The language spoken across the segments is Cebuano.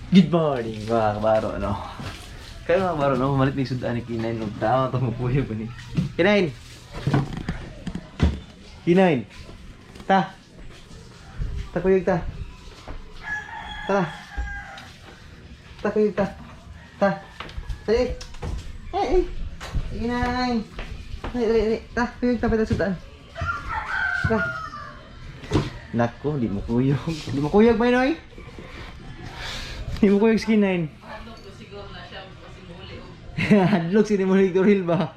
Good morning, mga kabaro, no? Kayo, mga kabaro, no? Malit ni sudan ni Kinain, no? Tama itong mapuyo pa ni. Kinain! Kinain! Ta! Ta, kuyog ta! Tara! Ta, kuyog ta! Ta! Dali! Eh, eh! Kinain! Dali, dali, dali! Ta, kuyog ta, pwede sudan! Ta! Nako, di mo kuyog. Di mo kuyog, Maynoy! Di mo kuyog si Kinain. Hadlok si mo Victor ba?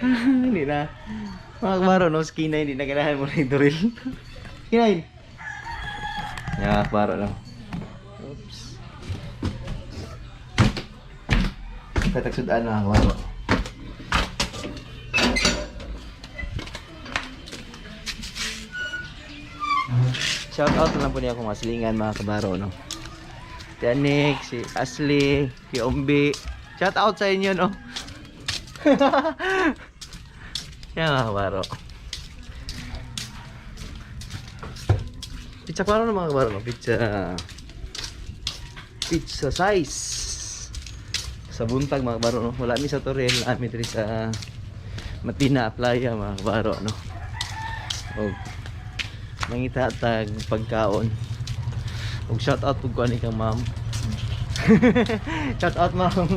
Hindi na. Mga kabaro, no? Si Kinay, hindi na ganahan mo na yung duril. Kinay! Yan, mga kabaro, no? Oops. Tatagsudaan, mga kabaro. Shout out na lang po niya akong mga silingan, mga kabaro, no? Si Anik, si Ashley, si Ombi. Shout out sa inyo, no? Yan, mga kabaro. Pizza klaro na, mga kabaro, no? Pizza. Pizza size. Sa buntag, mga kabaro, no? Wala mi sa Torel, ami diri sa Matina Playa, mga kabaro, no? Og mangita tag pagkaon. Og shout out pug ko ani kang ma'am. Shout out, ma'am.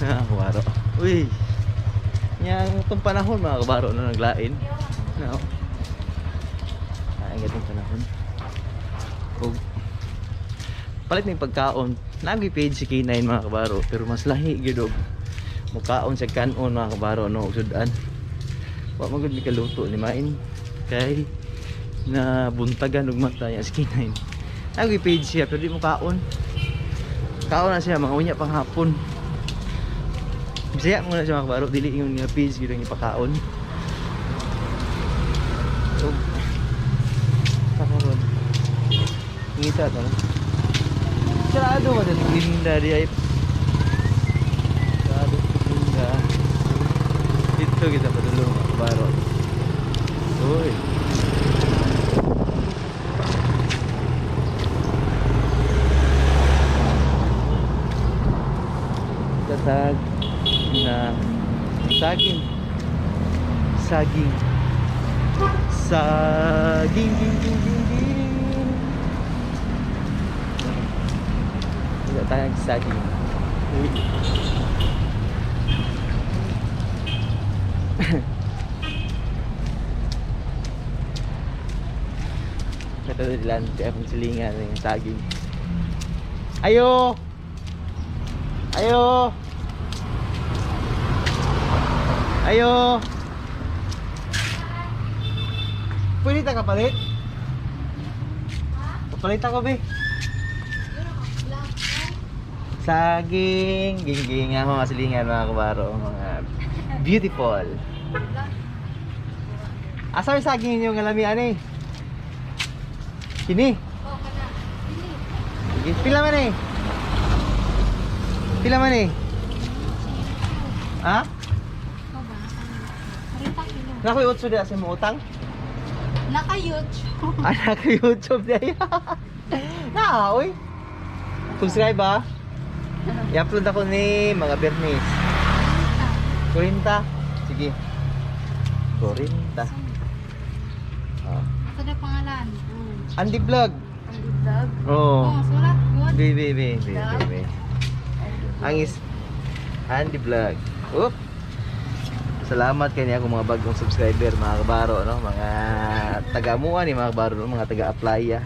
Ah, kabaro. Uy. Yang itong panahon, mga kabaro, no, naglain. No. Ah, ang itong panahon. Og palit may pagkaon. Nagi page si K9, mga kabaro, pero mas lahi gyud og mukaon sa kanon, mga kabaro, no, og sudan. Wa man gud mi kaluto ni main kay na buntagan og mata niya si K9. Nagi page siya pero di mo kaon. Kaon na siya mga unya pang hapon. Bisaya mo na siya, mga kabaro, dili yung nga page gyud ang ipakaon. So, kakaroon. Ngita to, no? Sarado ba sa tinda di ay? Sarado sa tinda. Dito kita padulong, mga kabaro. Uy. Tatag na saging. Saging. Saging, ging, ging, ging, ging. Wala tayong saging. Uy. Ito dilante akong silingan ng saging. Ayo! Ayo! Ayo! Pwede ta kapalit? Kapalit ako, be. Saging, gingging ang mga silingan, mga kabaro, mga beautiful. Asa may saging ninyo nga lamian eh? Kini. Sige, pila man eh? Pila man eh? Ha? Nakoy utso di sa mo utang? Naka-YouTube. Ah, naka YouTube di ay. Na, oy. Subscribe ba? I-upload ako ni mga Bernice. 40. Sige. 40. Ah. Ito na pangalan. Andy Vlog. Andy Vlog. Oo. Oh, sulat. Good. Be, be, be, be, be, be. Ang is Andy Vlog. Oop. Salamat kay niya akong mga bagong subscriber, mga kabaro, no, mga taga-amuan ni mga kabaro, no? Mga taga-applya.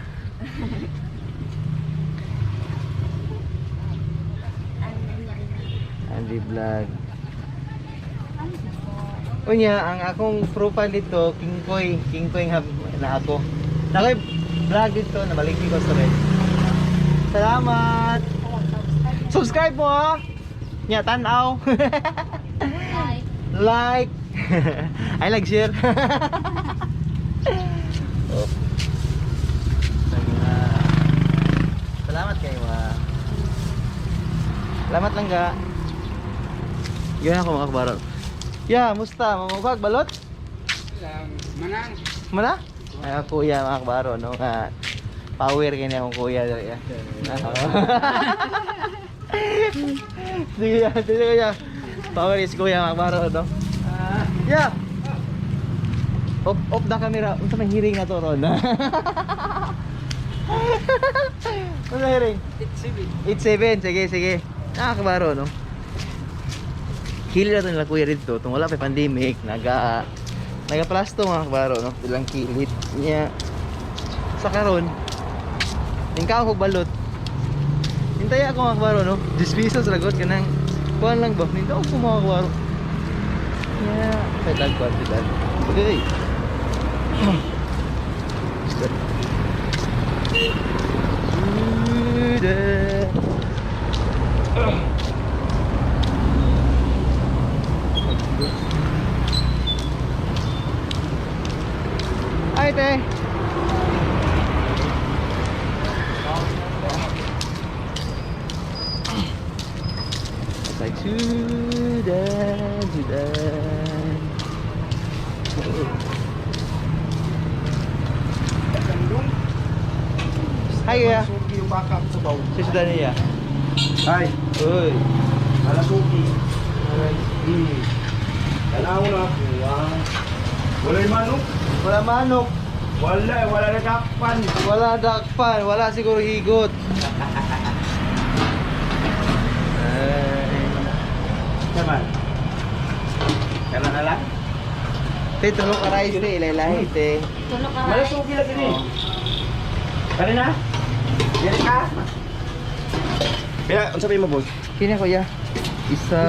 Andy Vlog. Unya, ang akong profile dito, King Koy, King Koy nga na ako. Nakoy vlog dito, nabalik ko sa rin. Salamat. Subscribe mo ah. Nya tanaw. Like. Like. I like share. Oh. Salamat kayo mga. Salamat lang ga. Yun ako, mga kabaro. Ya, musta? Mamugag balot? Manang. Mana? Ay, kuya, mga kabaro, no? Nga, Power kini akong kuya diri ah. Sige ya, sige ya. Power is kuya mga kabaro no. Yeah. Off off the camera. Unsa may hearing na to ron? Unsa hearing? 8-7. 8-7. Sige, sige. Nakakabaro no. Kilid na to nila kuya dito. Tung wala pa pandemic, naga plasto mga kabaro no. Ilang kilid niya. Sa karon, tingkaw ko balot. Hintay ako mga kabaro no. 10 pesos ragot kanang kuan lang ba? Nindaw ko mga kabaro. Yeah, pedal kuan pedal. Okay. Ay, te. It's like sudan, sudan. Hi, kuya. Suki yung backup sa baw. Si sudan niya. Ay, Uy. malasuki. Tanaw na ako. Ah. Wala'y manok. Wala manok. Wala, wala na dakpan. Wala dakpan. Wala siguro higot. Ay. Naman. Kaya na lang. Te, tulog ka rice, te. Ilay-lahi, te. Tulo ka rice. Malasuki lang din eh. Kani na? Yan ka? Pila, unsa pa mo boss? Kini kuya. Isa.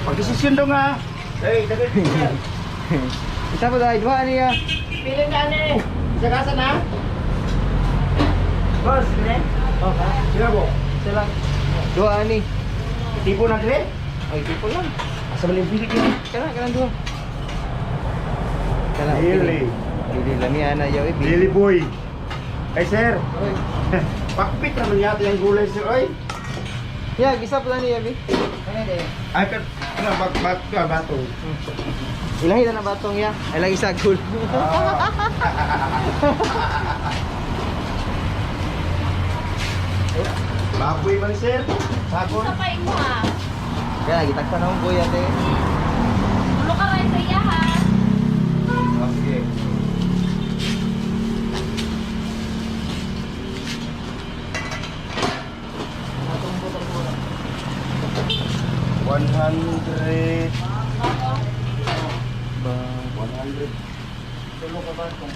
Pagdesisyon daw nga. Ay, dagay. Isa pa dahil. Duha niya. Pili na ni. Isa ka na? Boss, ne? Oh, ha? Sila bo. Isa lang. Duha ani. Tipo na dire? Ay, tipo lang. Asa man yung pili kini? Kana, kana duha. Kana. Dili. Dili lami ana yaw eh. Dili boy. Ay sir, Oy. pakpit naman yata yung gulay sir oy. Ya, isa pa niya bi. Ay pero ano bak bak ka bato. Ilahi na na batong ya. Ay lang isa gul. Baboy man sir. Sakon. Isa pa imo ha. Kaya gitakpan akong kuya te. Tulo ka rice sa iya ha. Oh, sige. 100. Ba. 100. Tulo ka batong.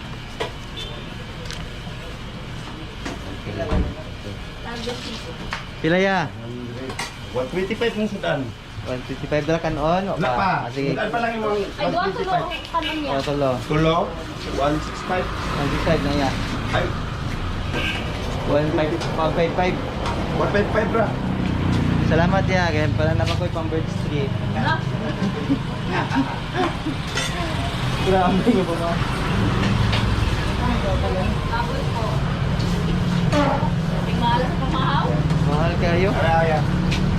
Pila ya? 125 mong sudan. 155 dala kanon. O Wala pa. Ah, sige. Sudan pa lang yung mga Ay, duha tulo ang kanon niya. O, tulo. Tulo, 165. 165 na ya. Ay, 155. 155 ra. Salamat ya. Kaya pala na ko pang Bird Street. Ah, Grabe nga ba ma? baboy po. Tingmala sa pamahaw. Mahal kayo. Araya.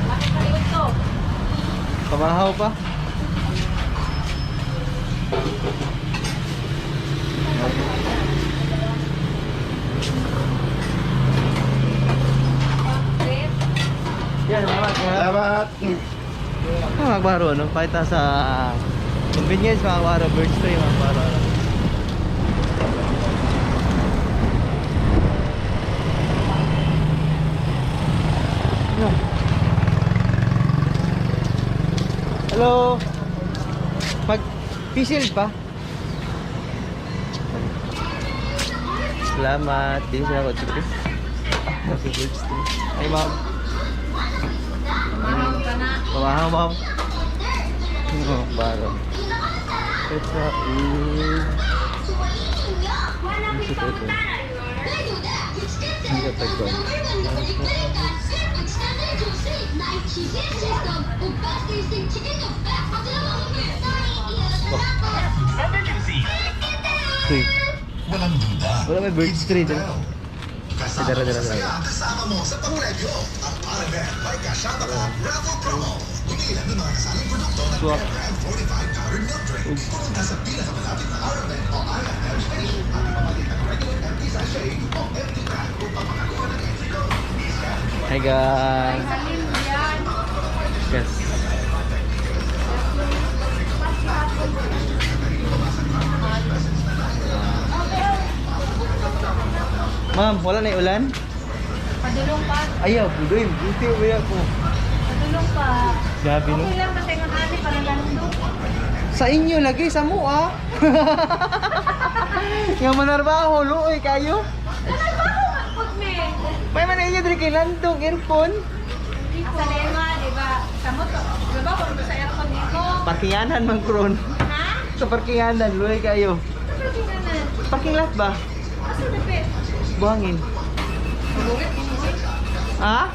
Bakit kalikot to? Pamahaw pa. Bakit? Yan, salamat. Salamat. Ah, mga baro, no? Pakita sa convenience, mga baro. Bird Street, mga baro. No? No. Hello. Pag pisil pa. Salamat. Di sila ko chip. Ay, ma'am. Pamahaw ka na. Pamahaw, ma'am. Oh, baro. It's a Hindi ka tagkon. Uy, Walang duda. wala may bird street. Eh. Kasama Dara, mo dara, sa dara. saya, kasama mo sa pangpremyo. Ang Paraben by Cassava Cup Raffle Promo. Pumili ng mga kasaling produkto ng Swap. Airbrand Fortified Powdered Milk Drink. Pumunta sa pinakamalapit na RMN o RFM station at ipapalit ang regular empty sachet o empty Hi guys. Salim yan. Yes. Ma'am, wala na ulan? Padulong pa. Ayaw, pudoy. Buti uwi ako. Padulong pa. Grabe no. Okay lang kasi ang ate parang landong. Sa inyo lagi sa mo ah. Nga manarbaho luoy kayo. Nanagbaho nga pud me. May man inyo diri kay landong aircon. Sa lema, di ba? Sa moto. Di ba kung sa aircon dito? Parkinganan man kron. Ha? Sa parkinganan luoy kayo. Sa parkinganan. Parking lot ba? Asa dapit? Buhangin. Ha?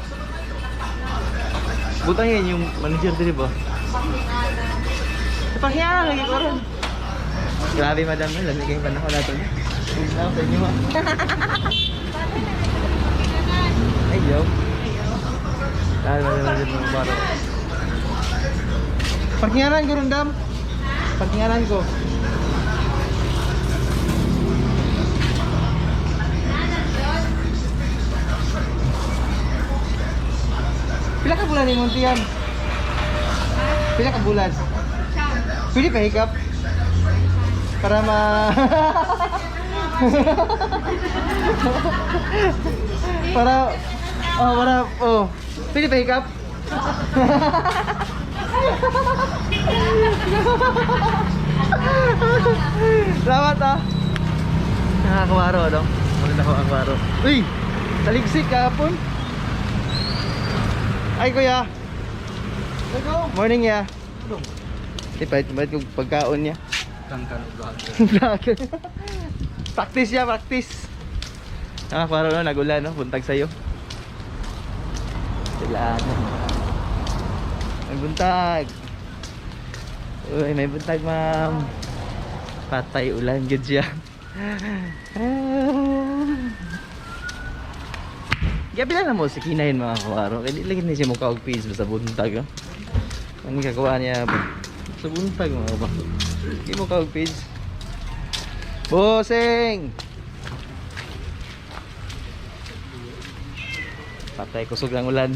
Butang yan yung manager diri ba? Parkinganan. Sa parkinganan lagi ko ron. Grabe madam, no? Lamig kayong panahon nato. Please lang sa inyo ah. Parkinganan. Ay, yo. Dahil madam manager ng baro. Parkinganan ko ron, dam. Parkinganan ko. Pila ka bulan ni Montian? Pila ka bulan? Pwede pa hikap? Para ma... para... Oh, para... Oh. Pwede pa hikap? Salamat ah. Nakakawaro, no? Maganda ko ang kwaro. Uy! Taligsik kahapon. Ay, kuya. Morning, ya. Di pa, bait kong pagkaon niya. Vlogger. Practice ya, practice. Nakakawaro no, nagulan no, buntag sa'yo. Sila ano. May buntag. Uy, may buntag, ma'am. Patay ulan gud siya. Gabi lang na mo si Kinayin mga kawaro. Kaya di lagi ni siya mukha og page sa buntag. Oh. Ang gagawa niya sa buntag mga kaba. Di mo og page. Bossing! Patay kusog ang ulan.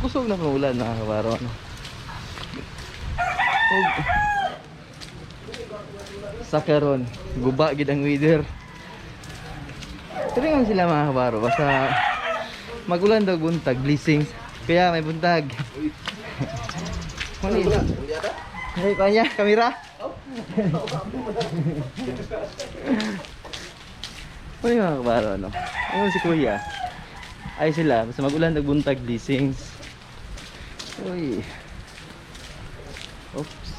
Kusog na ang ulan mga kabaro. Ano? Ug sa karon guba gid ang weather. Pero nga sila mga kabaro, basta magulan daw buntag, blessings. Kaya may buntag. Mali. Hey, kanya, kamera. Mali mga kabaro, ano? Ayun si kuya. Ay sila, basta magulan daw buntag, blessings. Uy. Oops.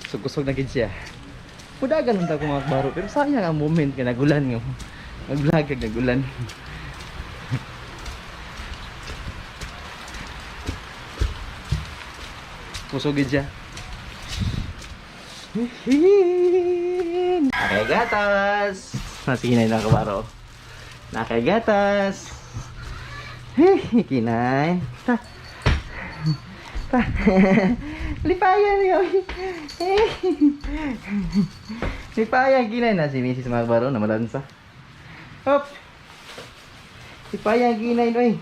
So kusog na gid siya. Pudagan lang ta ko mga kabaro, pero sayang ang moment nga nagulan nga. Mag-vlog kag nagulan. Kusog gid siya. Nakay gatas. Nasa kinay na kabaro. Nakay gatas. Hey, kinay. Ta. Ta. Lipayan yun. Eh. Lipayan kinay na si Mrs. Magbaro na malansa. Hop. Lipayan kinay noy.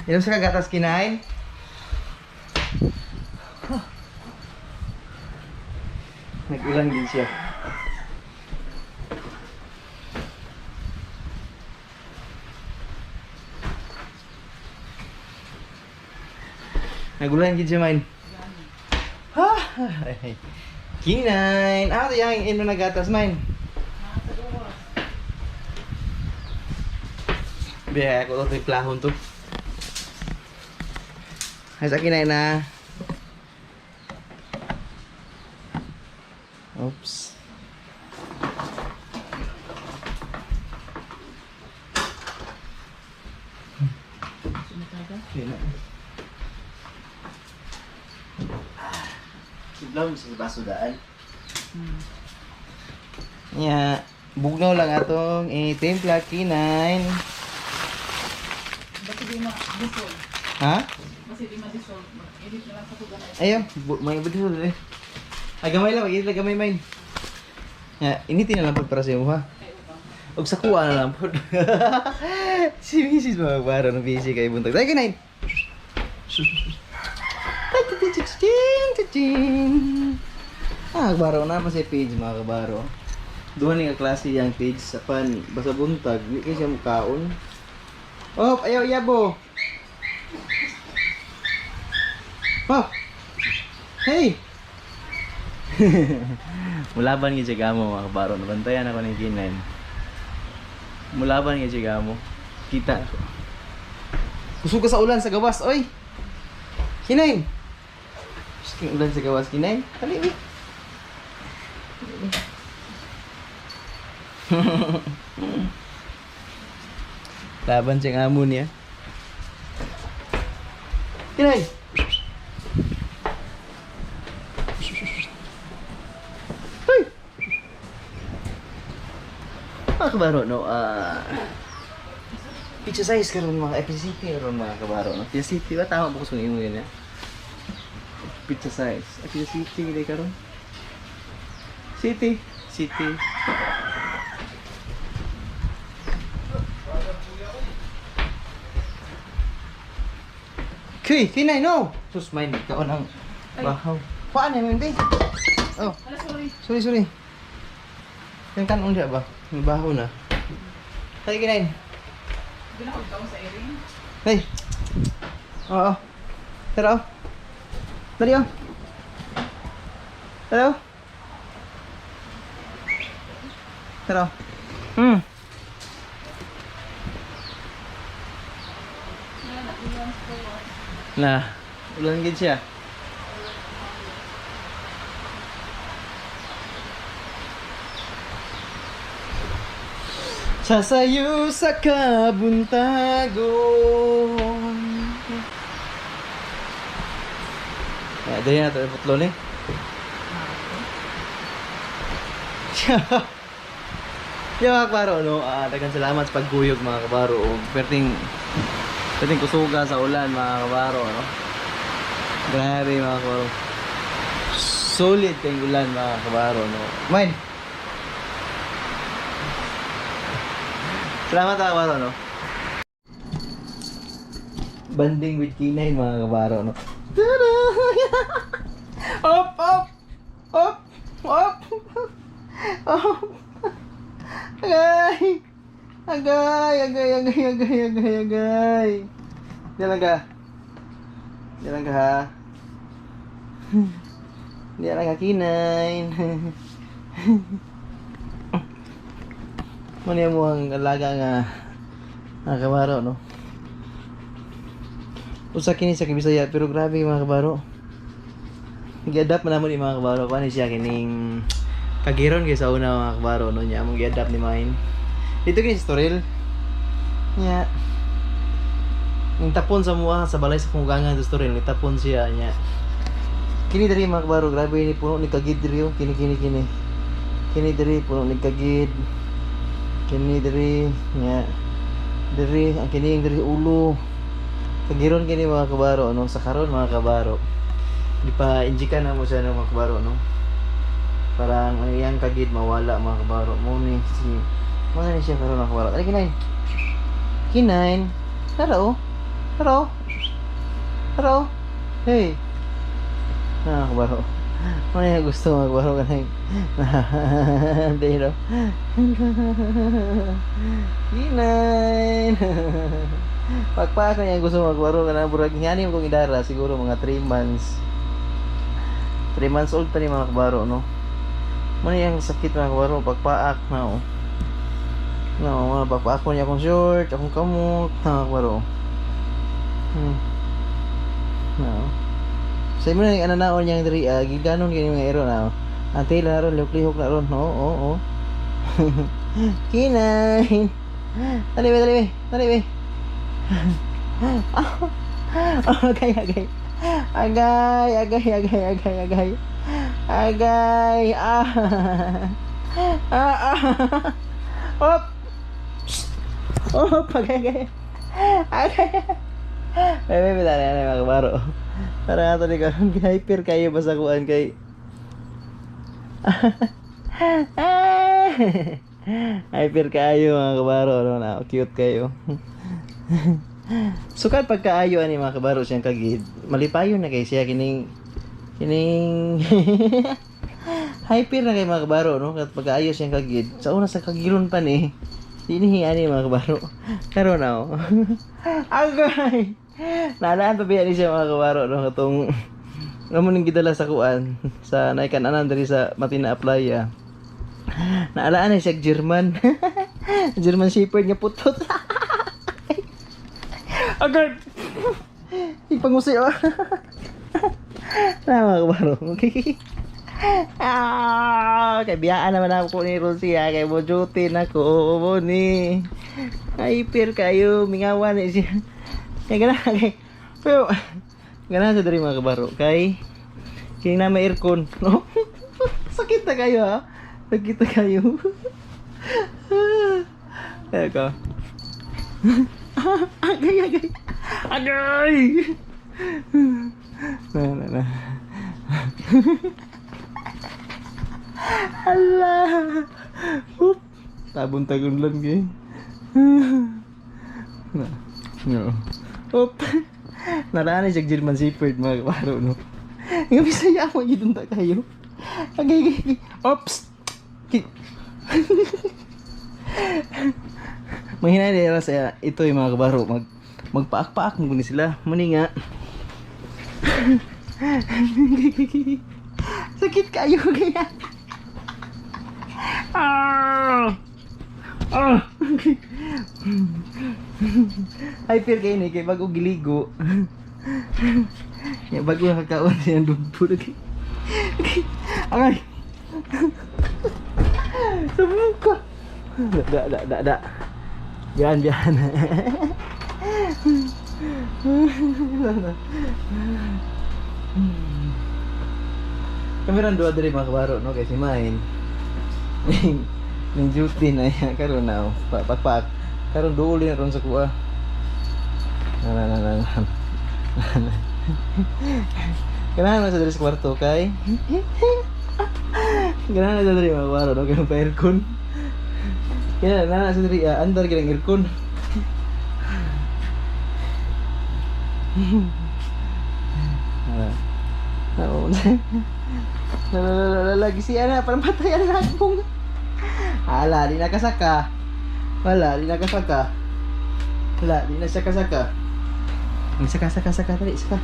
Inom sa kagatas kinay? Huh. Nag-ulan din siya. Nagulan gid siya man. Ha! Ay, Kinain! Ah, yang ino na gatas man. Biya, ako to timplahon to. Ay, sa kinain na. Oops. Kinain. Siglaw sa baso daan. Nya, bugnaw lang atong itimpla kinain. Basta di ma-dissolve. Ha? Basta di ma-dissolve. Mag-edit na lang sa tugan. Ayaw, may budol eh. Ay, gamay lang, mag-edit lang gamay main. Ya, initin na lang pod para sa imo ha. Og sa kuha na lang pod. Si Mrs. mga kabaro no busy kay buntag. Dai kinain. Ah, kabaro na pa si page mga kabaro. Duha ni nga klase yang page sa pan basta buntag di kay siya mukaon. Oh, ayaw yabo. Oh. Hey. Mulaban gyud siya gamo mga kabaro. Nabantayan ako ni K9. Mulaban gyud siya gamo. Kita ko. Kusog ka sa ulan sa gawas, oy. K9. Kusog ulan sa gawas, K9. Dali, uy. Laban siyang amo niya. K9. Hoy! Mga kabaro, no, picture size karon mga FCT karon mga kabaro, no? Pizza City ba? Tama ba ko sa imo yun, eh? Pizza size. Ah, Pizza City, hindi karon. City. City. Kuy, kinay, no! Sus, may nagkaon ang bahaw. Kuhaan na yun, Oh. Ala, sorry. Sorry, sorry. Yung kanon siya ba? May baho na. Tayo kinain. Hindi na ako sa ering. Hey! Oo. Tara oh. Dali oh. Tara oh. Tara oh. Na, ulan gid siya. Sasayo sa kabuntagon. Ya, dali na ito putlo ni. Yeah, mga kabaro, no? Ah, daghang salamat sa pagguyog mga kabaro. Ug perting perting kusuga sa ulan mga kabaro, no? Grabe mga kabaro. Solid kayong ulan mga kabaro, no? Mine. Salamat mga kabaro, no? Banding with K9 mga kabaro, no? Tada! Up, up! Up! Up! Up! Agay! Agay! Agay! Agay! Agay! Agay! Agay! Diyan lang ka. Diyan lang ka ha. Diyan lang ka, K9. Muna mo ang alaga nga mga kabaro, no? Usa kini sa Bisaya, pero grabe mga kabaro. Gi-adapt man namo ni mga kabaro paano siya kining kagiron kay sa una mga kabaro no niya among gi-adapt ni mine. Dito kini sa Toril. Nya. Ning tapon sa mua sa balay sa kunggangan sa Toril, nitapon siya niya. Kini diri mga kabaro, grabe ni puno ni kagid diri oh. Kini kini kini. Kini diri puno ni kagid. Kini diri nya. Diri ang kini diri ulo. Kagiron kini mga kabaro no sa karon mga kabaro. Di pa injikan na mo siya ng mga kabaro no. Parang ang iyang kagid mawala mga kabaro mo ni si mo na ni siya karon mga kabaro. Dali kinain. Kinain. Tara oh. Tara oh. Tara oh. Hey. Mga kabaro. Mo na yung gusto mga kabaro kanay. Dito. Kinain. Pagpaak na yung gusto magbaro ka na burag ngani mo kong idara siguro mga 3 months. 3 months old pa ni mga kabaro no. Mo na yung sakit mga kabaro pagpaak na oh. No, mga pagpaak ko niya akong short, akong kamot, mga kabaro. No. Sa imo na yung ananaon niyang diri ah, giganon kini mga ero na. Oh. Ang tila na ron, lihok-lihok na ron. Oo, oo, oo. Kinain. Dali, be, dali, be. Dali, be. Agay, agay. Agay, agay, agay, agay, agay. Agay. Ah. Ah, ah. Op. Op, agay, agay. Agay. May may dali, dali, mga kabaro. Para ato ni karon hyper kayo basta kuan kay. Hyper kaayo, mga kabaro, no? Na, cute kayo. Sukad pagkaayo ani, mga kabaro, siyang kagid. Malipayon na kay siya kining kining hyper na kay, mga kabaro, no? Kat pagkaayo siyang kagid. Sa una sa kagiron pa ni. Dinihi ani, mga kabaro. Karon na oh. Agay. Nalaan pa biya ni siya, mga kabaro, no? Katong amo ning gidala sa kuan sa naikan-anan diri sa Matina Playa. Naalaan na siya German. German Shepherd nga putot. Agay! Ipangusi oh. Na, mga kabaro. Okay. Ah, kay biyaan naman ako ni Rosia kay mo duty na ko mo ni. Ay pir kayo mingawan ni siya. Kay gana kay pero gana sa diri, mga kabaro, kay kay na may aircon, no? Sakit na kayo ha. Sakit na kayo. Teka. Agay, agay. Agay! Na, na, na. Ala! Oop! Tabon-tagon lang eh. Na. No. Oop! Naraan siya German Shepherd, mga kabaro, no? Nga Bisaya mo yun ta kayo. Agay, agay, agay. Oops! Mahina nila sa ito yung mga kabaro. Magpaak-paak mo ni sila. Muni nga. Sakit kayo kaya. Ah! Ah! Ay, feel kayo ni kay bago giligo. Ya bago nakakaon siya ang dugpo. Agay. Sabog ka. Da da da da. Biyan biyan. Kami ran duha diri, mga kabaro, no, kay si Main. Ning duty na yan karon na oh. Pakpak. Karon duol na ron sa kuha. Na na na na. Na. Ganahan na sa diri sa kwarto kay. Ganahan na sa diri, mga kabaro, no, kay pa aircon. Kaya na na sa diri ah, andar gyud ang aircon. Wala. Oo. Lagi siya na, parang patay na akong. Ala, di na kasaka. Wala, di na kasaka. Wala, di na siya kasaka. Ay, saka, saka, saka, dali, saka.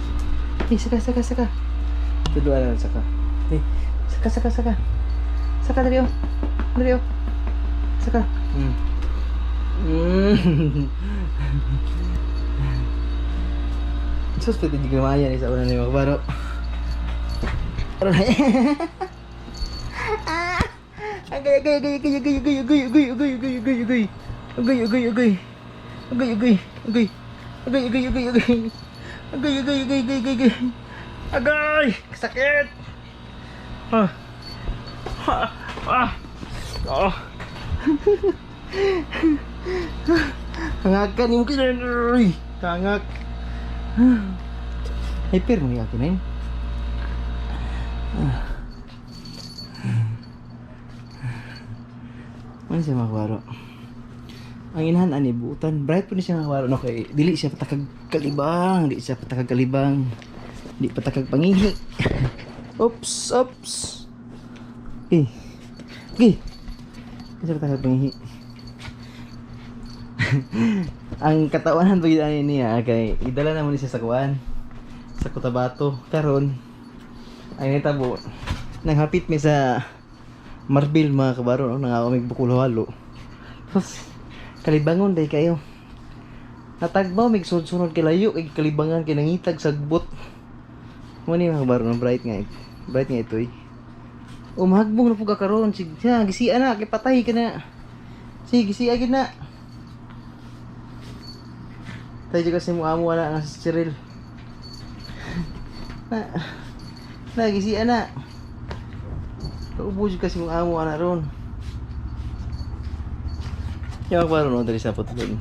Ay, saka, saka, saka. Tuduan na lang, saka. Ay, saka, saka, saka. Saka, dali, oh. Dali, oh. Saka. Sus, pwede di gumaya ni sa una ni mga kabaro. Ah! Agay, agay, agay, agay, agay, agay, agay, agay, agay, agay, agay, agay. Agay, agay, agay. Agay, agay, agay. Agay, agay, agay, agay. Agay, agay, agay, agay, agay, agay. Agay! Sakit! Ah. Ah. Ah. Oh. Hangakan yung kinan. Uy, kangak. Hyper mo yung akin na yun. Ano siya, mga kabaro? Ang inahan ani buutan. Bright po ni siya, mga kabaro, no, kay dili siya patakag kalibang, di siya patakag kalibang. Di patakag pangihi. Oops, oops. Okay. Okay. Di siya patakag pangihi. Ang katawanan pa gyud ani niya kay idala na mo ni siya sa kuan sa Cotabato karon ang nitabo nanghapit mi sa Marbil, mga kabaro, no? Nangawa mig bukol halo. Tapos kalibangon day kayo. Natagbaw mig sunod-sunod kay layo kay kalibangan kay nangitag sagbot. Mo ni, mga kabaro, no? Bright nga bright nga ito eh. Umahagbong na po ka karon. Sige, gisia na kay patay ka na. Sige, gisia gid na. Tayo kasi mo amo wala na si Cyril. Na, na gisia na. Kaubo jud kasi mong amo ana ron. Yung baro no diri sa putulon.